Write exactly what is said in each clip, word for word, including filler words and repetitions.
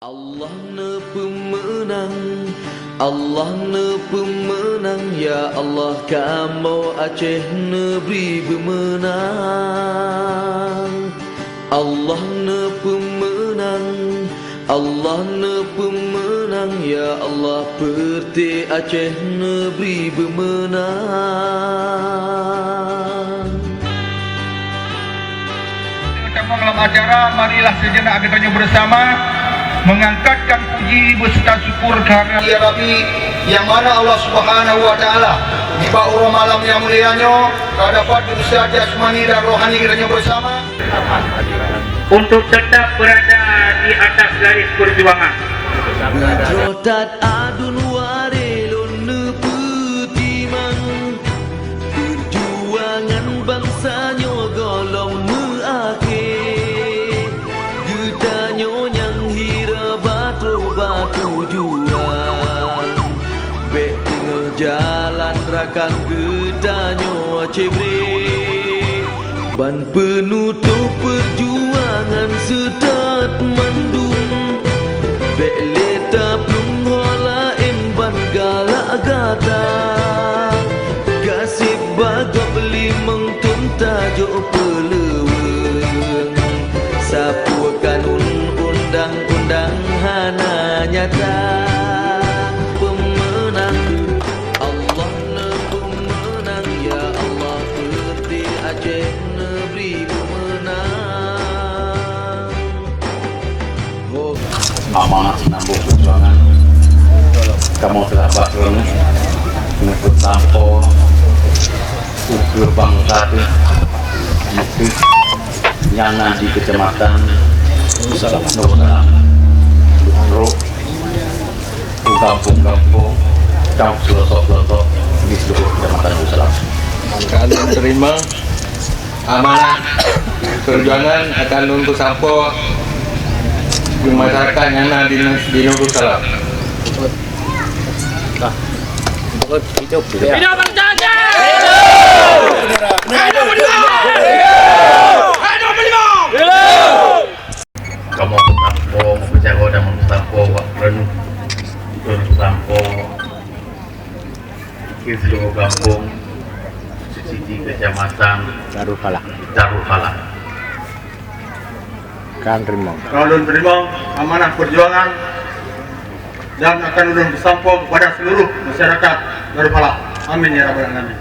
Allah neupeumeunang, Allah neupeumeunang, ya Allah, kamoe Aceh neubri beumeunang. Allah neupeumeunang, Allah neupeumeunang, ya Allah, peureute Aceh neubri beumeunang. Dalam acara, marilah sejenak geutanyoe bersama mengangkatkan puji beserta syukur kehadirat, ya Rabbi, yang mana Allah Subhanahu wa Taala, di bak uroe malam yang mulia nyoe, ka dapat beuseuhat jasmani dan rohani geutanyoe bersama. Untuk tetap berada di atas garis perjuangan. Beujroh that aduen warée lôn neupeutimang, perjuangan bansa nyoe gohlom meuakhé. Geutanyoe nyang hira batroh bak tujuan, bék teungoh jalan rakan geutanyoe Aceh brek. Ban peunutôh peujuangan seutôt mandum, bék lé taplueng ho laén ban galak gata. Gaséh bagob limong thon tajok peuleuweuen, sapeue kanun undang-undang hana nyata. Peumeunang, Allah neupeumeunang, ya Allah, peureute Aceh neubri beumeunang. Ho. Amanah sinambong peujuangan kamoe teulah bak droeneuh neupeusampoe ukeue bansa teuh, dikeue nyang na di Keucamatan Nursalam, trok u gampông-gampông dan pelosok-pelosok di seluruh Keucamatan Nursalam. Akan terima amanah perjuangan akan lôn peusampoe keu masyarakat nyang na di, di Nursalam. Hidup! Hidup! Hidup! Hidup! Hidup! Hidup! Kamoe peusampoe, meupeujagoe dan meupeusampoe wak keureun, keureun peusampoe di seluruh gampông, siti Keucamatan Darul Falah. Darul Falah. Kan teurimong. Ka lôn teurimong amanah peujuangan dan akan ulôn peusampoe kepada seluruh masyarakat Darul Falah. Amin ya rabbal alamin.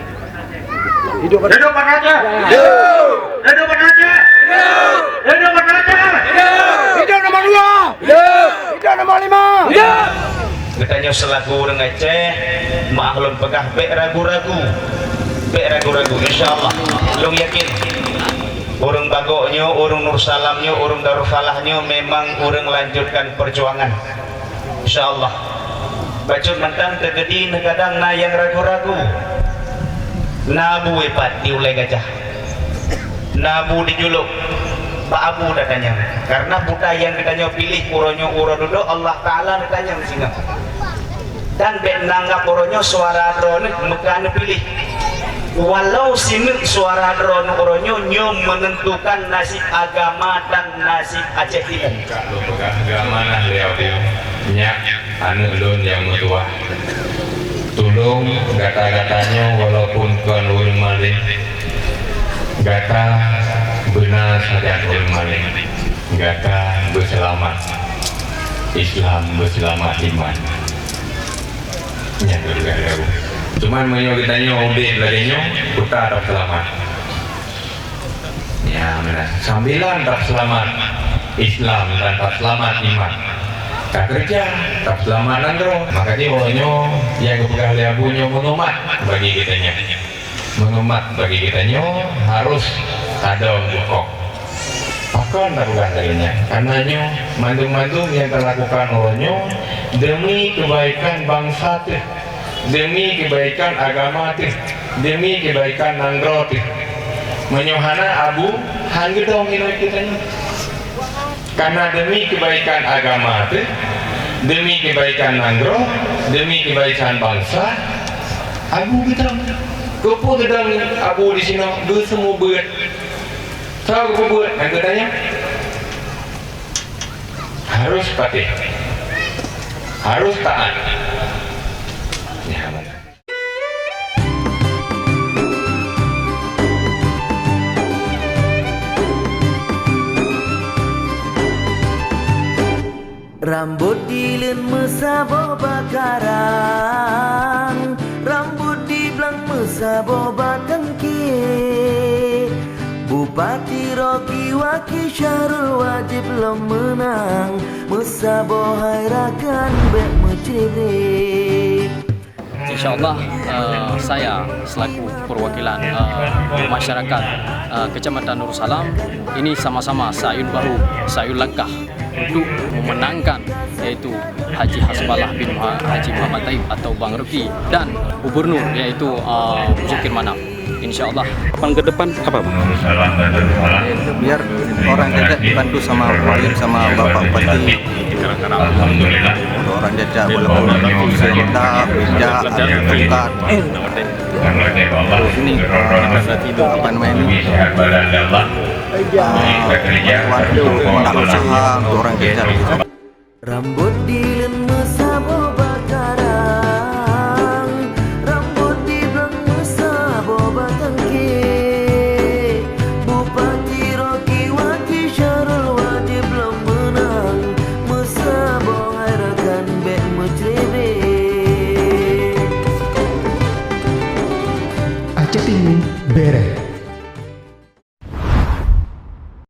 Hidup Banda Aceh! Hidup! Hidup Banda Aceh! Hidup! Hidup Banda Aceh! Hidup! Hidup nomor dua! Hidup! Hidup nomor lima! Hidup! Geutanyoe seulaku ureuëng Aceh, meuah lôn peugah bék ragu-ragu. Bék ragu-ragu, insya Allah. Lôn yakin, ureuëng Bagok nyoe, ureuëng Nursalam nyoe, ureuëng Darul Falah nyoe memang ureuëng lanjutkan perjuangan. Insya Allah. Bacut mantong teukeudi kadang na nyang ragu-ragu. Na bu ipat di ulée gajah. Na bu dijulok bak abu tatanyong. Karena buta nyang geutanyoe piléh uroe nyoe uroe dudoe Allah Taala tatanyong singoh. Dan bék nanggab uroe nyoe suara droeneuh meuka neupiléh. Walau sineuk suara droeneuh uroe nyoe, nyoe meunentukan nasib agama dan nasib Aceh Timur. Ka lôn peugah keu amanah lé Abu, nyak aneuëk lôn nyang meutuwah. Tulông gata-gata nyoe walaupun kon ureuëng malém, gata beuna sajan ureuëng malém. Gata beuseulamat, Islam beuseulamat iman. Nyan keuh lagée nyoe. Cuman meunyoe geutanyoe udeb lagée nyoe, peue taseulamat. Ya, meunan. Sambilan taseulamat Islam dan taseulamat iman. Takeureuja, taseulamat nanggroe. Maka jih uroe nyoe nyang geupeugah lé Abu nyoe meunumat bagi geutanyoe. Meunumat bagi geutanyoe harôh tadong bukon. Pakon tapeugah lagée nyan? Kareuna nyoe mandum-mandum nyang talakukan uroe nyoe deumi keubaikan bansa teuh, deumi keubaikan agama teuh, deumi keubaikan nanggroe teuh. Meunyoe hana Abu, han geudong inong geutanyoe. Kareuna deumi keubaikan agama teuh, deumi keubaikan nanggroe, deumi keubaikan bansa, Abu geudong. Keupeue geudong Abu disinoe? Geuseumeubeuet. Soe geupeubuet? Nyang geutanyoe harôh patéh. Harus taat. Ya, mana? Rambot dileuen meusaboh bak karang, rambot diblang meusaboh bak tangke. Bupati Rocky Waki Syahrul wajéb lom meunang, meusaboh hai rakan bék meucré-bré. Insya Allah, eh, saya selaku perwakilan, eh, masyarakat, eh, Kecamatan Nursalam ini sama-sama seayun bahu, seayun langkah untuk memenangkan, yaitu Haji Hasballah bin Muha-, Haji Muhammad Taib atau Bang Rocky, dan Gubernur, yaitu, eh, Muzakir Manaf. Insya Allah. Harapan ke depan apa, Bang? Biar orang Jajak dibantu sama Wali, sama Bapak Bupati. Alhamdulillah. Untuk orang Jajak, walaupun usia muda, bijak, atau tongkat. Ini, apa namanya ini? Ah, bantuan untuk modal usaha untuk orang Jajak. Rambot dileuen